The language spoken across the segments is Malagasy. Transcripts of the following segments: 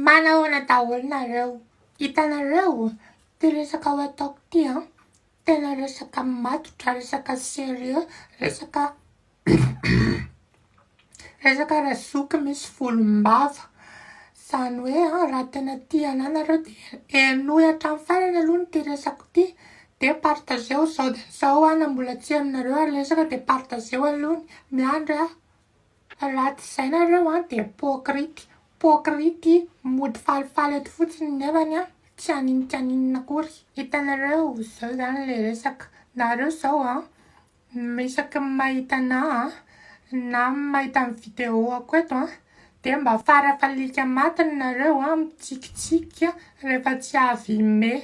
Manahoana daholo nareo? Hitanareo ty resaka ho ataoko ty an, tena resaka matotra, resaka sérieux, resaka resaka razoky misy volombava. Izany hoe an, raha tena tia anah nareo de henoy hatramin'ny farany aloha ity resako ity de partageo zao dia zao an, na mbola tsy henonareo ary le resaka de partageo aloha, miandry aho. Raha tsy izay nareo an dia hypocrite, hypocrite mody falifaly eto fotsiny nefany an tsy haninona tsy haninona akory. Hitanareo izao izany ilay resaka, nareo izao an isaky ny mahita anah an na mahita ny vidéo-ko eto an dia mba farafalika matiny nareo an mitsikitsiky rehefa tsy avy mey.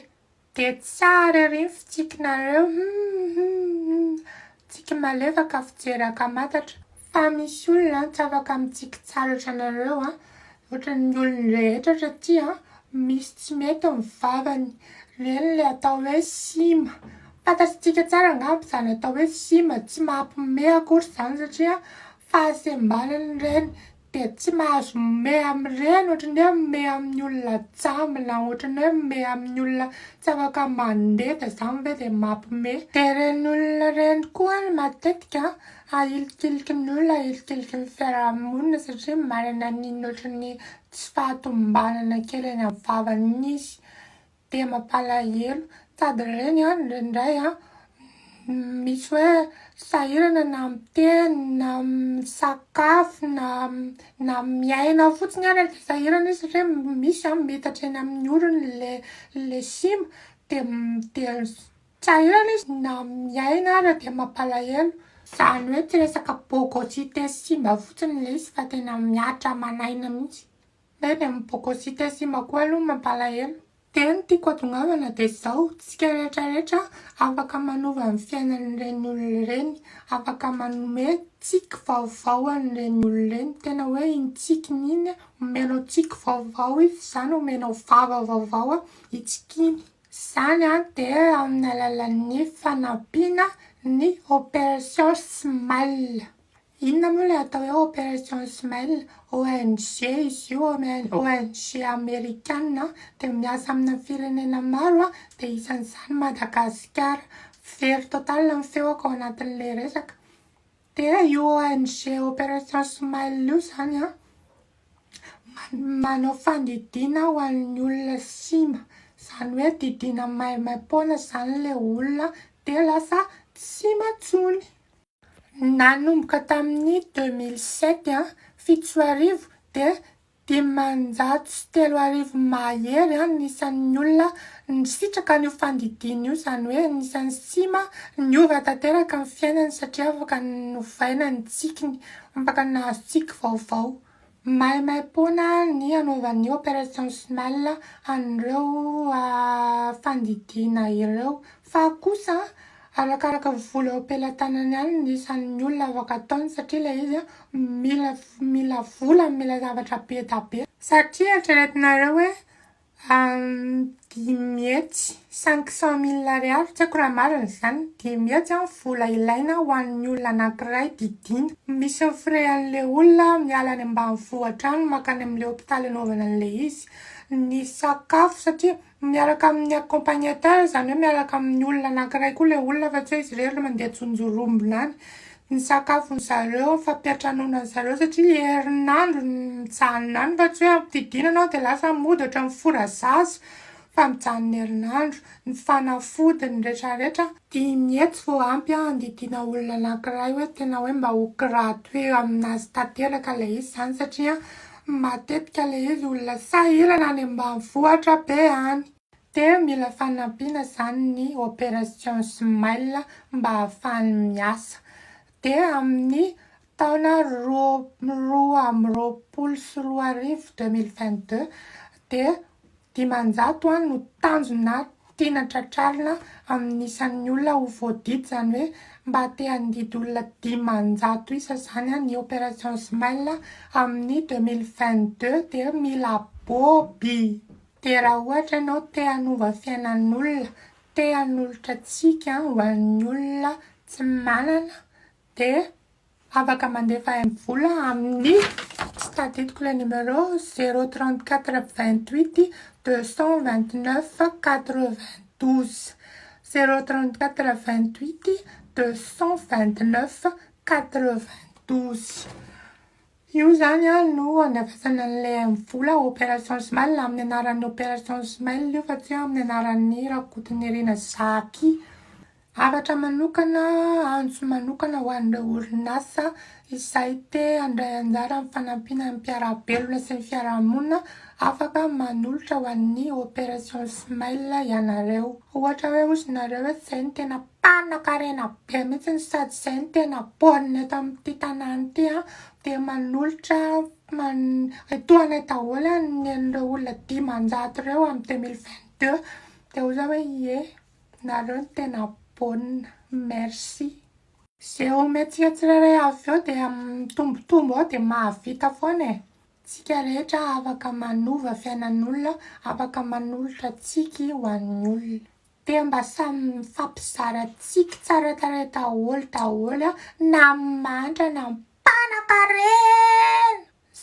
Dia tsara ery ny fitsikinareo hum hum tsiky malefaka fijery ankamatatra. Fa misy olona an tsy afaka mitsiky tsara ohatranareo an, ohatran'ny olon-drehetra satria misy tsy mety ny vavany, ireny ilay atao hoe sima, fantatsika tsara angamba izany atao hoe sima, tsy mampiomehy akory izany satria fahasembanana ireny. Dia tsy mahazo mimehy amin'ireny, ohatran'ny hoe mimehy amin'ny olona jamba na ohatran'ny hoe mimehy amin'ny olona tsy afaka mandeha dia izany ve dia mampimehy. Dia ireny olona ireny koa any matetika ahilikiliky ny olona, ahilikiliky ny fiarahamonina satria manana an'iny ohatran'ny tsy fahatomombanana kely eny amin'ny vavany iny izy. Dia mampalahelo. Sady ireny an, indraindray an, misy hoe sahirana na miteny na misakafo na na miaina fotsiny ary dia sahirana izy satria misy an miitatra eny amin'ny orony le le sima dia dia sahirana izy na miaina ary dia mampalahelo. Izany hoe tsy resaka bogosite simba fotsiny ilay izy fa tena mihatra aman'aina mihitsy. Eny amin'ny bogosite simba koa aloha mampalahelo. Dia ny tiako hatongavana dia izao, tsika rehetra rehetra afaka manova ny fiainan'ireny olona ireny, afaka manome tsiky vaovao an'ireny olona ireny, tena hoe iny tsikiny iny omenao tsiky vaovao izy izany, omenao vava vaovao hitsikiany. Izany dia amin'ny alalan'ny fanampiana ny opération smile. Inona moa ilay atao hoe Operation Smile? ONG izy io, ONG amerikana dia miasa amina firenena maro dia isan'izany Madagasikara. Very total ny feoko ao anatin'ilay resaka. Dia io ONG Operation Smile io izany an, manao fandidiana ho an'ny olona sima. Izany hoe didiana maimaim-poana izany ilay olona dia lasa tsy sima intsony. Nanomboka tamin'ny 2007, 2007 dia 3500 mahery ny isan'ny olona nisitraka an'io fandidiana io, izany hoe anisan'ny sima niova tanteraka ny fiainany satria afaka novaina ny tsikiny, afaka nahazo tsiky vaovao. Maimaimpoana ny hanaovan'ny Operation Smile an'ireo fandidiana ireo. Fa kosa, arakaraka ny vola eo am-pelatanany ihany ny isan'ny olona afaka ataony satria ilay izy mila mila vola, mila zavatra be dia be. Satria eritreretinareo hoe Dimy hetsy, 500 mille ariary, tsy haiko raha marina izany, 500 ny vola ilaina ho an'ny olona anankiray didiana. Misy ny frais an'ilay olona miala any ambanivohitra any mankany amin'ilay hopitaly anaovana an'ilay izy. Ny sakafo satria miaraka amin'ny accompagnateur izany hoe miaraka amin'ny olona anankiray koa ilay olona fa tsy hoe izy irery no mandeha tsonjorombina any. Ny sakafon'ny zareo, ny fampiantranoana an'ny zareo satria herinandro no mijanona any fa tsy hoe ampidiana ianao dia lasa mody ohatran'ny fora zaza fa mijanona herinandro. Ny fanafody, ny retraretra. 500 vao ampy handidiana olona anankiray hoe tena hoe mba ho gratuit aminazy tanteraka ilay izy izany satria matetika ilay izy olona sahirana any ambanivohitra be any. Dia mila fanampiana izany ny Operation Smile mba ahafahany miasa. Dia amin'ny taona 2022, 2022, dia 500 no tanjona tiana tratrarina amin'ny isan'ny olona ho voadidy, izany hoe mba te handidy olona 500 isa izany ny Operation Smile amin'ny 2022 dia mila bôby. Dia raha ohatra ianao te hanova fiainan'olona, te hanolotra tsiky ho an'ny olona tsy manana dia afaka mandefa vola amin'ny, tsy Tadidiko ilay numéro 034 28 229 92. 034 28 229 92. Io zany a no andefasana an'ilay vola Opération Smile, amin'ny anaran'ny Opération Smile io fa tsy amin'ny anaran'ny Rakotonirina Zaky. Hafatra manokana, antso manokana ho an'ireo orinasa izay te handray anjara amin'ny fanampiana ny mpiara-belona sy ny fiarahamonina, afaka manolotra ho an'ny Opération Smile ianareo. Ohatra hoe ozy nareo hoe zay no tena mpanan-karena be mihitsy sady zay no tena bonne eto amin'ity tanàna ity a, dia manolotra man etoanay daholo ny an'ireo olona 500 ireo amin'ny 2022, dia hoy zaho hoe ie, nareo no tena bonne, merci. Izay omentsika tsirairay avy eo dia mitombotombo ao dia mahavita foana e. Tsika rehetra afaka manova fiainan'olona, afaka manolotra tsiky ho an'ny olona. Dia mba samy mifampizara tsiky tsara tarehy daholo daholo a, na mahantra na mpanan-karena.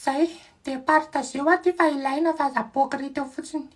Zay, dia partageo aty fa ilaina fa aza hypocrite eo fotsiny.